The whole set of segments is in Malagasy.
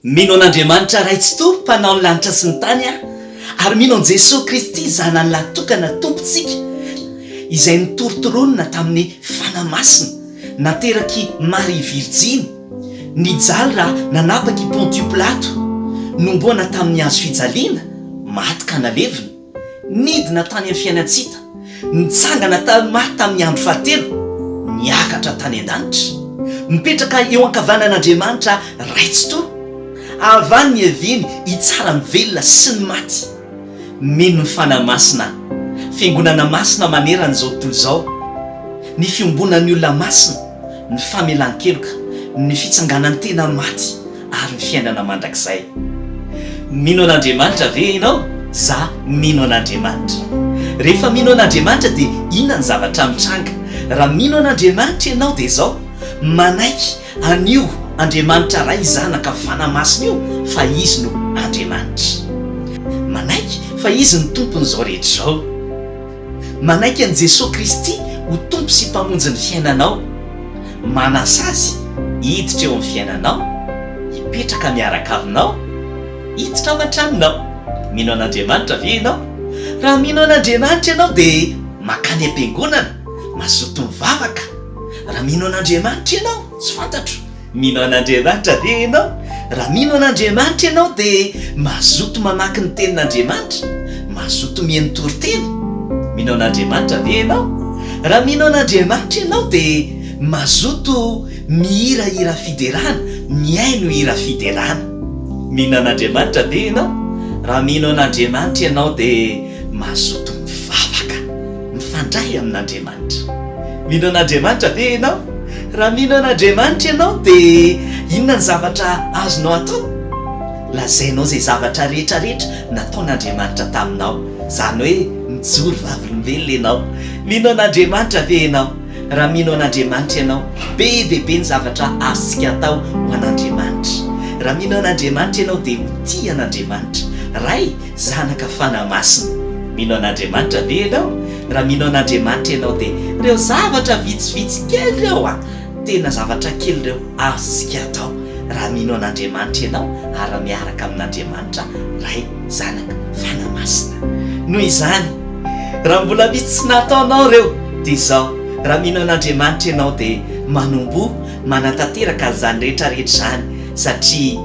Mino an'Andriamanitra Ray Tsitoha Mpanao ny lanitra sy ny tany aho, ary mino an'i Jesoa Kristy Zanany Lahy-tokana Tompontsika, izay notorontoronina tamin'ny Fanahy Masina, naterak'i Maria Virjiny, nijaly raha nanapaka i Pontio Pilato, nomboana tamin'ny hazo fijaliana, maty ka nalevina. Nidina tany amin'ny fiainan-tsy hita, nitsangana tamin'ny maty tamin'ny andro fahatelo, niakatra tany an-danitra, mipetraka eo ankavanan'Andriamanitra Ray Tsitoha, avy any niaviany hitsara ny velona sy ny maty. Mino ny Fanahy Masina, Fiangonana masina manerana izao tontolo izao, ny fiombonan'ny olona masina, ny famelan-keloka, ny fitsanganan'ny tena maty, ary ny fiainana mandrakizay. Mino an'Andriamanitra ve ianao? Za mino an'Andriamanitra. Rehefa mino an'Andriamanitra dia inona ny zavatra mitranga? Raha mino an'Andriamanitra ianao dia izao, manaiky an'io Andriamanitra Ray Zanaka Fanahy Masina io fa Izy no Andriamanitra. Manaiky fa Izy no Tompon'izao rehetra izao. Manaiky an'i Jesoa Kristy ho Tompo sy Mpamonjy ny fiainanao. Manasa Azy hiditra eo amin'ny fiainanao, hipetraka miaraka aminao, hiditra ao an-tranonao. Mino an'Andriamanitra ve ianao? Raha mino an'Andriamanitra ianao dia mankany am-piangonana, mazoto mivavaka. Raha mino an'Andriamanitra ianao, tsy fantatro. Mino an'Andriamanitra ve ianao? Raha mino an'Andriamanitra ianao dia mazoto mamaky ny Tenin'Andriamanitra, mazoto mihaino toriteny. Mino an'Andriamanitra ve ianao? Raha mino an'Andriamanitra ianao dia mazoto mihira hira fiderana, mihaino hira fiderana. Mino an'Andriamanitra ve ianao? Raha mino an'Andriamanitra ianao dia mazoto mivavaka. Mifandray amin'Andriamanitra. Mino an'Andriamanitra ve ianao? Raha mino an'Andriamanitra ianao dia inona ny zavatra azonao atao? Lazainao izay zavatra rehetra rehetra nataon'Andriamanitra taminao. Izany hoe mijoro vavolombelona ianao. Mino an'Andriamanitra ve ianao? Raha mino an'Andriamanitra ianao, be dia be ny zavatra azontsika atao ho an'Andriamanitra. Raha mino an'Andriamanitra ianao dia ho tia an'Andriamanitra. Ray, Zanaka Fanahy Masina. Mino an'Andriamanitra ve ianao? Raha mino an'Andriamanitra ianao dia ireo zavatra vitsivitsy kely ireo a! Tena zavatra kely ireo azontsika atao raha mino an'Andriamanitra ianao ary raha miaraka amin'Andriamanitra Ray, Zanaka, Fanahy Masina. Noho izany, raha mbola misy tsy nataonao ireo dia izao, raha mino an'Andriamanitra ianao dia manomboha manatanteraka an'izany rehetra rehetra izany satria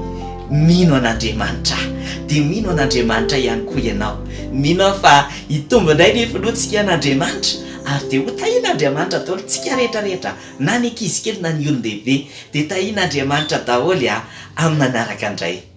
Mino an'Andriamanitra aho. Dia mino an'Andriamanitra ihany koa ianao. Mino aho fa hitombo indray ny finoantsika an'Andriamanitra ary dia ho tahian'Andriamanitra daholo tsika rehetra rehetra na ny ankizy kely na ny olon-dehibe dia tahian'Andriamanitra daholo a! Amin'ny manaraka indray.